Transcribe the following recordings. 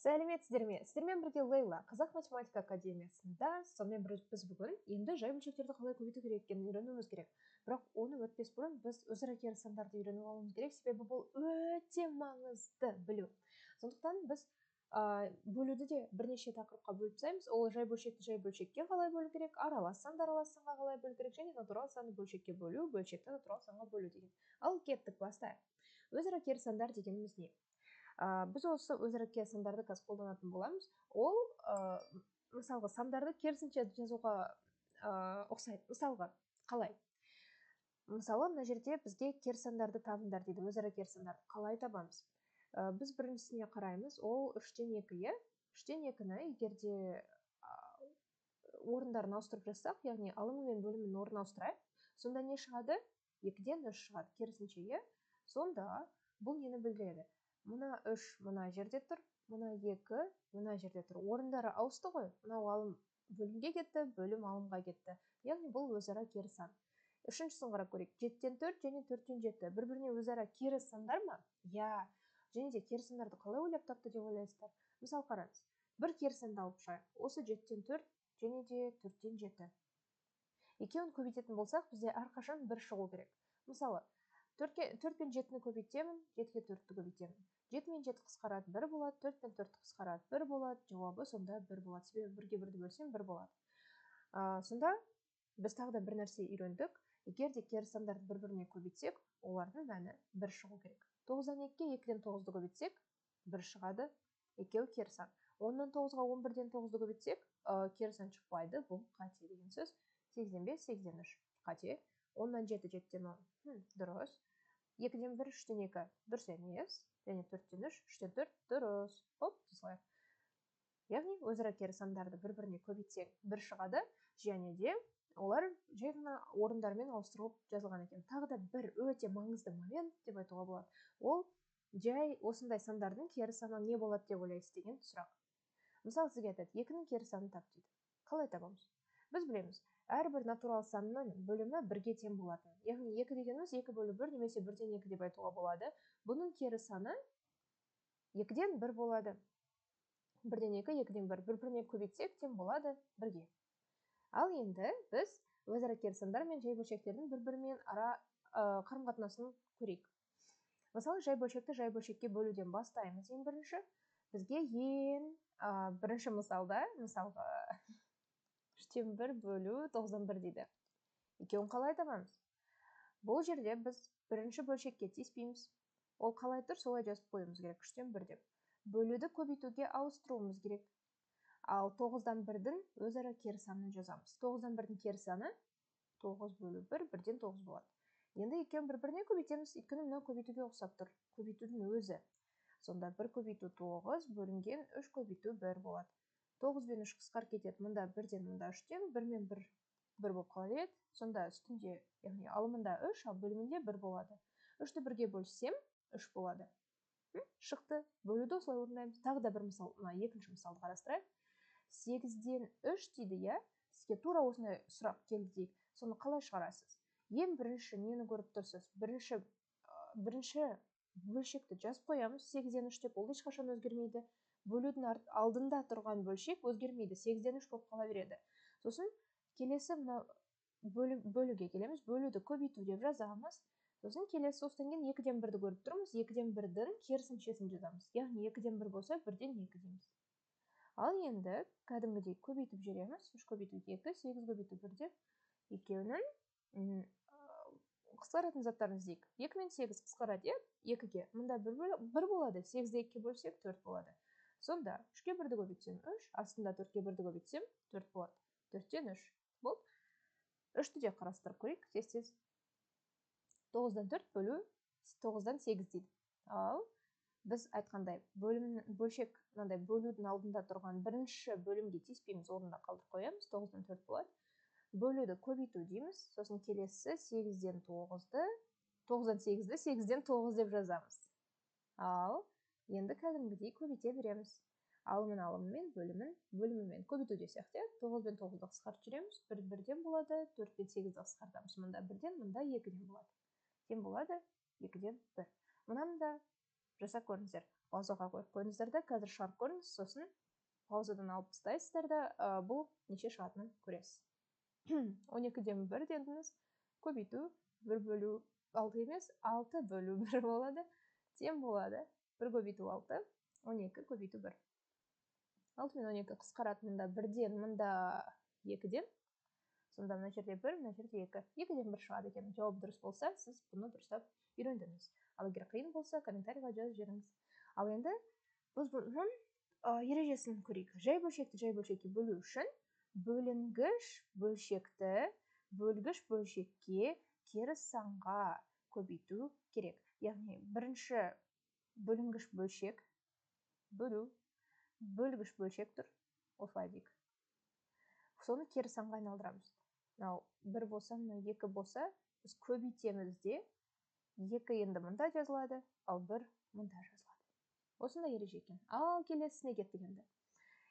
Сәлеметсіздер ме? Сіздермен бірге Лейла, Қазақ математика академиясында. Сонымен біз бүгін енді жай бөлшектерді қалай көбейту керек екенін үйренуіміз керек. Бірақ оны өтпес бұрын біз өзара кері сандарды үйреніп алуымыз керек, себебі бұл өте маңызды білу. Сондықтан біз бөлуді де бірнеше тақырыпқа бөліп тастаймыз. Ол жай бөлшекті жай бөлшекке қалай бөлу керек, аралас санды аралас санға қалай бөлу керек және натурал санды бөлшекке бөлу, бөлшекті натурал санға бөлу деген. Ал кеттік, бастайық. Өзара кері сандар дегеніміз не? Біз осы өзара кері сандарды қазір қолданатын боламыз. Ол мысалға сандарды керісінше жазуға ұқсайды. Мысалға қалай? Мысалы, мына жерде бізге кері сандарды табыңдар дейді. Өзара кері сандарды қалай табамыз? Біз біріншісіне қараймыз. Ол 3-тен 2, иә? 3-тен 2-ні егер де орындарын ауыстырып жазсақ, яғни алымы мен бөлімін орнын ауыстырайық, сонда не шығады? 2-ден 3 шығады, керісінше, иә? Сонда бұл нені білдіреді? Мына 3 мына жерде тұр, мына 2 мына жерде тұр. Орындары ауысты ғой. Мынау алым бөлімге кетті, бөлім алымға кетті. Яғни бұл өзара кері сан. Үшіншісін қарап көрейік. 7-тен 4 және 4-тен 7. Бір-біріне өзара кері сандар ма? Иә. Және де кері сандарды қалай ойлап тапты деп ойлайсыздар? Мысал қараңыз. Бір кері санды алып шығайық. Осы 7-тен 4 және де 4-тен 7. Екеуін көбейтетін болсақ, бізде әрқашан бір шығу керек. Мысалы, 4 пен 7-ні көбейтемін, 7-ге 4-ті көбейтемін. 7 мен 7 қысқарады, 1 болады, 4 пен 4 қысқарады, 1 болады, жауабы сонда 1 болады. Себебі 1-ге 1-ді бөлсем 1 болады. Сонда біз тағы да бір нәрсе үйрендік. Егер де кері сандарды бір-біріне көбейтсек, олардың мәні 1 шығу керек. 9-дан 2-ге 2-ден 9-ды көбейтсек, 1 шығады, екеуі кері сан. 10-нан 9-ға 11-ден 9-ды көбейтсек, кері сан шықпайды, бұл қате деген сөз. 8-ден 5, 8-ден 3 қате. 10-нан 7, 7-ден 10, дұрыс. 2-ден 1, 3-тен 2, дұрыс емес. Және 4-тен 3, 3-тен 4, дұрыс. Хоп, осылай. Яғни өзара кері сандарды бір-біріне көбейтсең 1 шығады, және де олар жай ғана орындармен ауыстырылып жазылған екен. Тағы да бір өте маңызды момент деп айтуға болады. Ол жай осындай сандардың кері саны не болады деп ойлайсыз деген сұрақ. Мысалы, сізге айтады, 2-нің кері санын тап дейді. Қалай табамыз? Біз білеміз, әрбір натурал санның бөлімі бірге тең болатын. Яғни 2 дегеніміз 2 бөлу 1 немесе 1-ден 2 деп айтуға болады. Бұның кері саны 2-ден 1 болады. 1-ден 2, 2-ден 1. Бір-біріне көбейтсек тең болады бірге. Ал енді біз өзара кері сандар мен жай бөлшектердің бір-бірімен ара қарым-қатынасын көрейік. Мысалы, жай бөлшекті жай бөлшекке бөлуден бастаймыз. Ең бірінші бізге ең бірінші мысалда, мысалға 3-тен 1 бөлу 9-дан 1 дейді. Екеуін қалай табамыз? Бұл жерде біз бірінші бөлшекке тиіспейміз. Ол қалай тұр, солай жазып қоюымыз керек, 3-тен 1 деп. Бөлуді көбейтуге ауыстыруымыз керек. Ал 9-дан 1-дің өзара кері санын жазамыз. 9-дан 1-дің кері саны 9 бөлу 1, 1-ден 9 болады. Енді екеуін бір-біріне көбейтеміз, өйткені мынау көбейтуге ұқсап тұр. Көбейтудің өзі. Сонда 1 көбейту 9 бөлінген 3 көбейту 1 болады. 9 бен 3 қысқарып кетеді. Мында 1-ден, мында 3-тен, 1 мен 1 1 болып қала береді. Сонда үстінде, яғни алымында 3, ал бөлімінде 1 болады. 3-ті 1-ге бөлсем 3 болады. Шықты. Бөлуді осылай орындаймыз. Тағы да бір мысал, мына екінші мысалды қарастырайық. 8-ден 3 дейді, иә? Сізге тура осындай сұрақ келді дейік. Соны қалай шығарасыз? Ең бірінші нені көріп тұрсыз? Бірінші бөлшекті жазып қоямыз. 8-ден 3 деп, ол ешқашан өзгермейді. Бөлудің алдында тұрған бөлшек өзгермейді. 8-ден 3 болып қала береді. Сосын келесі мына бөлуге келеміз. Бөлуді көбейту деп жазамыз. Сосын келесі осыдан кейін 2-ден 1-ді көріп тұрмыз. 2-ден 1-дің керісіншесін жазамыз. Яғни 2-ден 1 болса, 1-ден 2 дейміз. Ал енді кәдімгідей көбейтіп жібереміз. 3 көбейту 2, 8 көбейту 1 деп екеуінің қысқаратын заттарын іздейік. 2 мен 8 қысқарады, иә? 2-ге. Мында 1 болады. 8-ді 2-ге бөлсек 4 болады. Сонда 3-ге 1-ді көбейтсем 3, астында 4-ге 1-ді көбейтсем 4 болады. 4-тен 3. Болды. 3-ті де қарастырып көрейік. Тез-тез. 9-дан 4 бөлу 9-дан 8 дейді. Ал біз айтқандай, бөлшек мынандай бөлудің алдында тұрған бірінші бөлімге тиіспейміз, орнына қалдырып қоямыз. 9-дан 4 болады. Бөлуді көбейту дейміз. Сосын келесі 8-ден 9-ды, 9-дан 8-ді 8-ден 9 деп жазамыз. Ал енді кәдімгідей көбейте береміз. Алымын алымымен, бөлімін бөлімімен көбейту десек те, 9 бен 9-ды қысқартып жүреміз. 1 1-ден болады, 4 пен 8-ді қысқартамыз. Мында 1-ден, мында 2-ден болады. Тең болады 2-ден 1. Мынаны да жасап көріңіздер. Паузаға қойып қойыңыздар да, қазір шығарып көріңіз, сосын паузадан алып тастайсыздар да, бұл неше шығатынын көресіз. 12-ден 1 дедіңіз, көбейту 1 бөлу 6 емес, 6 бөлу 1 болады, тең болады. 1 көбейту 6, 12 көбейту 1. 6 мен 12 қысқарады, мында 1-ден, мында 2-ден. Сонда мына жерде 1, мына жерде 2. 2-ден 1 шығады екен. Жауап дұрыс болса, сіз бұны дұрыстап үйрендіңіз. Ал егер қиын болса, комментарийға жазып жіберіңіз. Ал енді біз бұның ережесін көрейік. Жай бөлшекті жай бөлшекке бөлу үшін бөлінгіш бөлшекті бөлгіш бөлшекке кері санға көбейту керек. Яғни бірінші бөлінгіш бөлшек бөлу бөлгіш бөлшек тұр. Осылай дейік. Соны кері санға айналдырамыз. Мынау 1 болса, мынау 2 болса, біз көбейтеміз де, 2 енді мында жазылады, ал 1 мында жазылады. Осындай ереже екен. Ал келесісіне кеттік енді.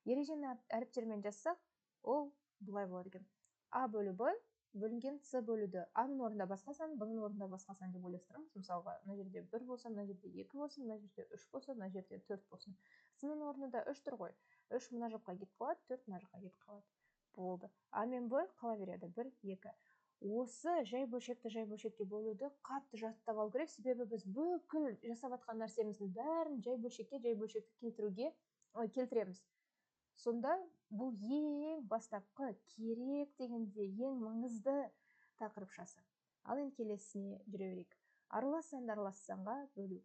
Ережені әріптермен жазсақ, ол былай болады екен. А бөлу Б бөлінген С бөлу Д. А-ның орнында басқа сан, Б-ның орнында басқа сан деп ойластырамыз. Мысалға, мына жерде 1 болса, мына жерде 2 болсын, мына жерде 3 болса, мына жерде 4 болсын. С-ның орнында 3 тұр ғой. 3 мына жаққа кетіп қалады, 4 мына жаққа кетіп қалады. Болды. А мен Б қала береді. 1, 2. Осы жай бөлшекті жай бөлшекке бөлуді қатты жаттап алу керек, себебі біз бүкіл жасап жатқан нәрсеміздің бәрін жай бөлшекке жай бөлшекті келтіреміз. Сонда бұл ең бастапқы керек дегенде ең маңызды тақырыпшасы. Ал енді келесісіне жүре берейік. Аралас санды аралас санға бөлу.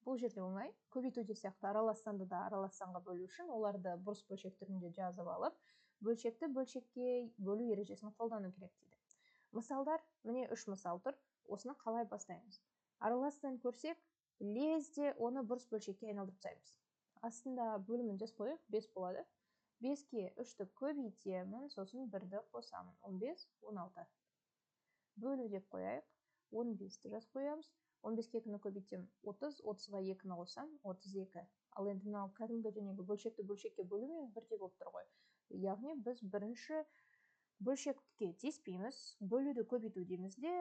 Бұл жерде оңай. Көбейту де сияқты аралас санды да аралас санға бөлу үшін оларды бұрыс бөлшек түрінде жазып алып, бөлшекті бөлшекке бөлу ережесін қолдану керек дейді. Мысалдар, міне 3 мысал тұр. Осыны қалай бастаймыз? Аралас сан көрсек, лезде оны бұрыс бөлшекке айналдырып тастаймыз. Астында бөлімін жазып қояйық, 5 болады. 5-ке 3-ті көбейтемін, сосын 1-ді қосамын. 15, 16. Бөлу деп қояйық, 15-ті жазып қоямыз. 15-ке 2-ні көбейтем, 30, 30-ға 2-ні қосам, 32. Ал енді мынау кәдімгі жәнегі бөлшекті бөлшекке бөлумен бірдей болып тұр ғой. Яғни біз бірінші бөлшекке тиіспейміз, бөлуді көбейту дейміз де,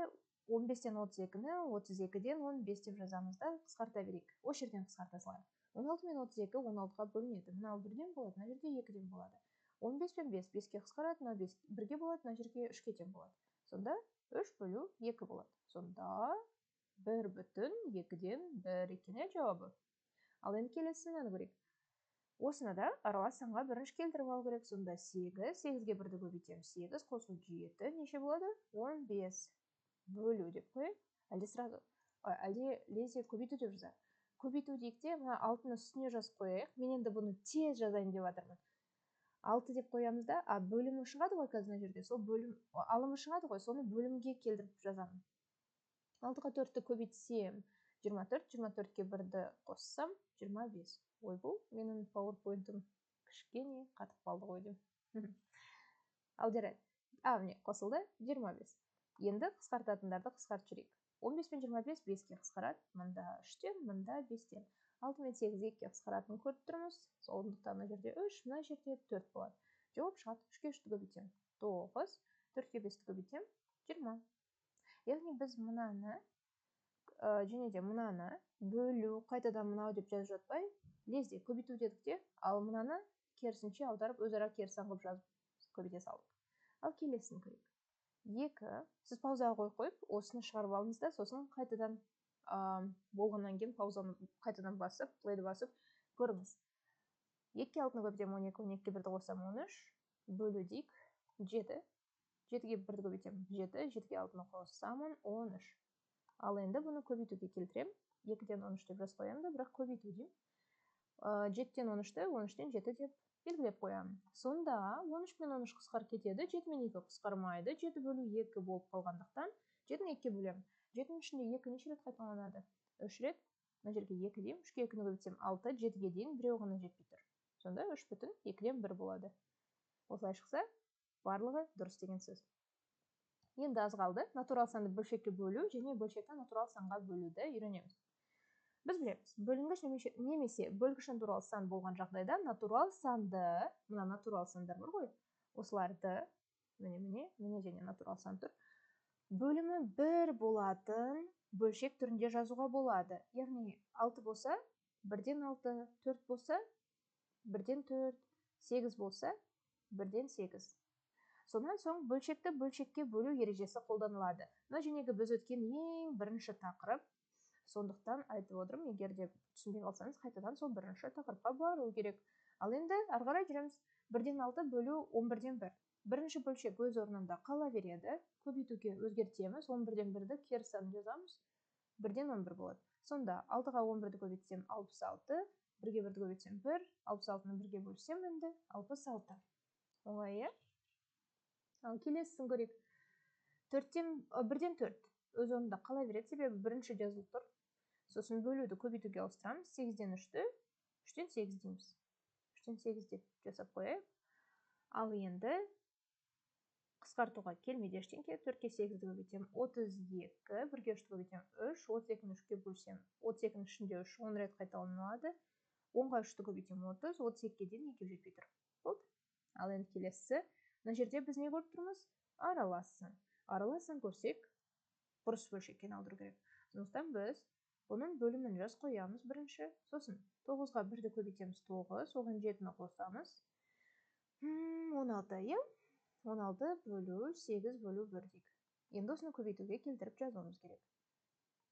15-тен 32-ні, 32-ден 15 деп жазамыз да, қысқарта берейік. Осы жерден қысқарта салайық. 16 мен 32 16-ға бөлінеді. Мынау 1-ден болады, мына жерде 2-ден болады. 15 пен 5 5-ке қысқарады, мынау 5 1-ге болады, мына жерге 3-ке тең болады. Сонда 3 бөлу 2 болады. Сонда 1 бүтін 2-ден 1 екен жауабы. Ал енді келесісін көрейік. Осыны да аралас санға бірінші келтіріп алу керек. Сонда 8, 8-ге 1-ді көбейтемін. 8 қосу 7 неше болады? 15 бөлу деп қояйық. Әлде сразу, әлде лезде көбейту деп жазайық. Көбейту дейік те, мына 6-ны үстіне жазып қояйық. Мен енді бұны тез жазайын деп жатырмын. 6 деп қоямыз да, а бөлімі шығады ғой қазір мына жерде. Сол бөлім, алымы шығады ғой, соны бөлімге келтіріп жазамын. 6-ға 4-ті көбейтсем 24, 24-ке 1-ді қоссам 25. Ойбу, менің PowerPoint-ым кішкене қатып қалды ғой деймін. Ал жарайды. А, міне қосылды 25. Енді қысқартатындарды қысқартып жіберейік. 15 пен 25 5-ке қысқарады. Мында 3-тен, мында 5-тен. 6 мен 8 2-ке қысқаратынын көріп тұрмыз. Сондықтан мына жерде 3, мына жерде 4 болады. Жауап шығады. 3-ке 3-ті көбейтемін 9, 4-ке 5-ті көбейтемін 20. Яғни біз мынаны және де мынаны бөлу, қайтадан мынау деп жазып жатпай, лезде көбейту дедік те, ал мынаны керісінше аударып, өзара кері сан қылып жазып көбейте салдық. Ал келесін көрейік. 2, сіз паузаға қойып қойып, осыны шығарып алыңыз да, сосын қайтадан болғаннан кейін паузаны қайтадан басып, плейді басып көріңіз. 2-ке 6-ны көбейтемін 12, 12-ке 1-ді қосамын 13, бөлу дейік 7, 7-ге 1-ді көбейтемін 7, 7-ге 6-ны қосамын 13. Ал енді бұны көбейтуге келтіремін. 2-ден 13 деп жазып қоямын да, бірақ көбейту деймін. 7-тен 13-ті, 13-тен 7 деп белгілеп қоямын. Сонда 13 пен 13 қысқарып кетеді, 7 мен 2 қысқармайды, 7 бөлу 2 болып қалғандықтан 7-ні 2-ге бөлемін. 7-нің ішінде 2 неше рет қайталанады? 3 рет. Мына жерге 2 деймін, 3-ке 2-ні көбейтсем 6, 7-ге дейін біреу ғана жетпей тұр. Сонда 3 бүтін 2-ден 1 болады. Осылай шықса, барлығы дұрыс деген сөз. Енді аз қалды. Натурал санды бөлшекке бөлу және бөлшекті натурал санға бөлуді үйренеміз. Біз білеміз, бөлінгіш немесе бөлгіш натурал сан болған жағдайда натурал санды, мына натурал сандар бар ғой, осыларды, міне, міне, міне және натурал сан тұр, бөлімі 1 болатын бөлшек түрінде жазуға болады. Яғни 6 болса, 1-ден 6, 4 болса, 1-ден 4, 8 болса, 1-ден 8. Сонан соң бөлшекті бөлшекке бөлу ережесі қолданылады. Мына жәнегі біз өткен ең бірінші тақырып. Сондықтан айтып отырмын, егер де түсінбей қалсаңыз, қайтадан сол бірінші тақырыпқа бару керек. Ал енді ары қарай жүреміз. 1-ден 6 бөлу 11-ден 1. Бірінші бөлшек өз орнында қала береді. Көбейтуге өзгертеміз. 11-ден 1-ді кері санын жазамыз. 1-ден 11 болады. Сонда 6-ға 11-ді көбейтсем 66, 1-ге 1-ді көбейтсем 1, 66-ны 1-ге бөлсем енді 66. Оңай, иә? Ал келесісін көрейік. 1-ден 4 өз орнында қала береді, себебі бірінші жазылып тұр. Сосын бөлуді көбейтуге ауыстырамыз. 8-ден 3-ті 3-тен 8 дейміз. 3-тен 8 деп жасап қояйық. Ал енді қысқартуға келмейді ештеңке. 4-ке 8-ді көбейтсем 32, 1-ге 3-ті көбейтсем 3, 32-ні 3-ке бөлсем 32-нің ішінде 3 10 рет қайталанады. 10-ға 3-ті көбейтсем 30, 32-ге дейін 2 жетпей тұр. Болды. Ал енді келесісі. Мына жерде біз не көріп тұрмыз? Аралас сан. Аралас сан көрсек, бұрыс бөлшекке айналдыру керек. Сондықтан біз бұның бөлімін жазып қоямыз бірінші. Сосын 9-ға 1-ді көбейтеміз 9, оған 7-ні қосамыз. 16, иә? 16 бөлу 8 бөлу 1 дейік. Енді осыны көбейтуге келтіріп жазуымыз керек.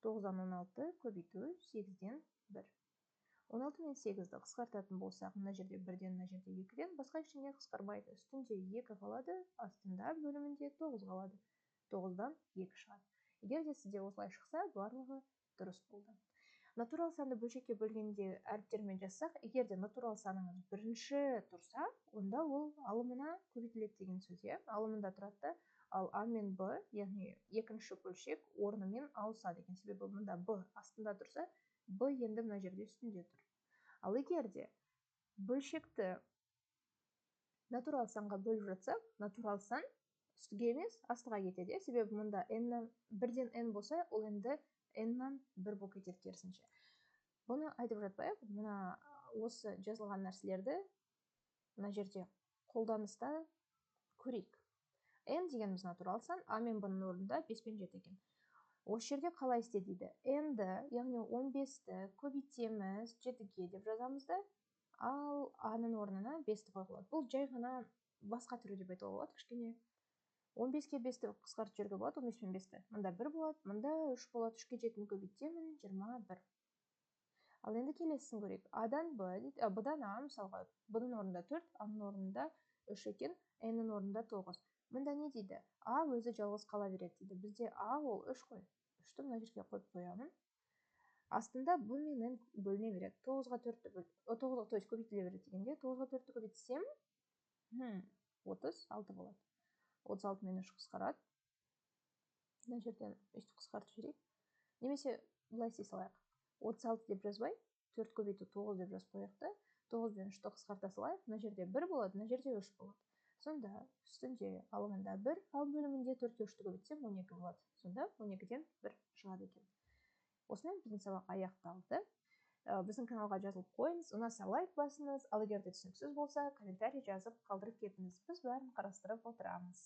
9-дан 16 көбейту 8-ден 1. 16 мен 8-ді қысқартатын болсақ, мына жерде 1-ден, мына жерде 2-ден, басқа ештеңе қысқармайды. Үстінде 2 қалады, астында бөлімінде 9 қалады. 9-дан 2 шығады. Егер де сізде осылай шықса, барлығы дұрыс болды. Натурал санды бөлшекке бөлгенде әріптермен жазсақ, егер де натурал саныңыз бірінші тұрса, онда ол алымына көбейтіледі деген сөз, иә? Алымында тұрады да, ал А мен Б, яғни екінші бөлшек орнымен ауысады екен. Себебі мұнда Б астында тұрса, Б енді мына жерде үстінде тұр. Ал егер де бөлшекті натурал санға бөліп жатсақ, натурал сан үстіге емес, астыға кетеді. Себебі мұнда n-нан 1-ден n болса, ол енді n-нан 1 болып кетеді керісінше. Бұны айтып жатпайық, мына осы жазылған нәрселерді мына жерде қолданыста көрейік. N дегеніміз натурал сан, А мен Б-ның орнында 5 пен 7 екен. Осы жерде қалай істе дейді? N-ді, яғни 15-ті көбейтеміз 7-ге деп жазамыз да, ал А-ның орнына 5-ті қоюға болады. Бұл жай ғана басқа түрі деп айтуға болады кішкене. 15-ке 5-ті қысқартып жіберуге болады, 15 пен 5-ті. Мында 1 болады, мында 3 болады, 3-ке 7-ні көбейтемін, 21. Ал енді келесісін көрейік. А-дан Б дейді, Б-дан А, мысалға, Б-ның орнында 4, А-ның орнында 3 екен, N-нің орнында 9. Мында не дейді? А өзі жалғыз қала береді дейді. Бізде А ол 3 қой. 3-ті мына жерге қойып қоямын. Астында Б мен N бөліне береді. 9-ға 4-ті бөл, 9-ға, то есть көбейтіле береді дегенде, 9-ға 4-ті көбейтсем, 36 болады. 36 мен 3 қысқарады. Мына жерден өйстіп қысқартып жіберейік. Немесе былай істей салайық. 36 деп жазбай, 4 көбейту 9 деп жазып қояйық та, 9 бен 3-ті қысқарта салайық. Мына жерде 1 болады, мына жерде 3 болады. Сонда үстінде алымында 1, ал бөлімінде 4-ке 3-ті көбейтсем 12 болады. Сонда 12-ден 1 шығады екен. Осымен біздің сабақ аяқталды. Біздің каналға жазылып қойыңыз, ұнаса лайк басыңыз, ал егер де түсініксіз болса, комментарий жазып қалдырып кетіңіз. Біз бәрін қарастырып отырамыз.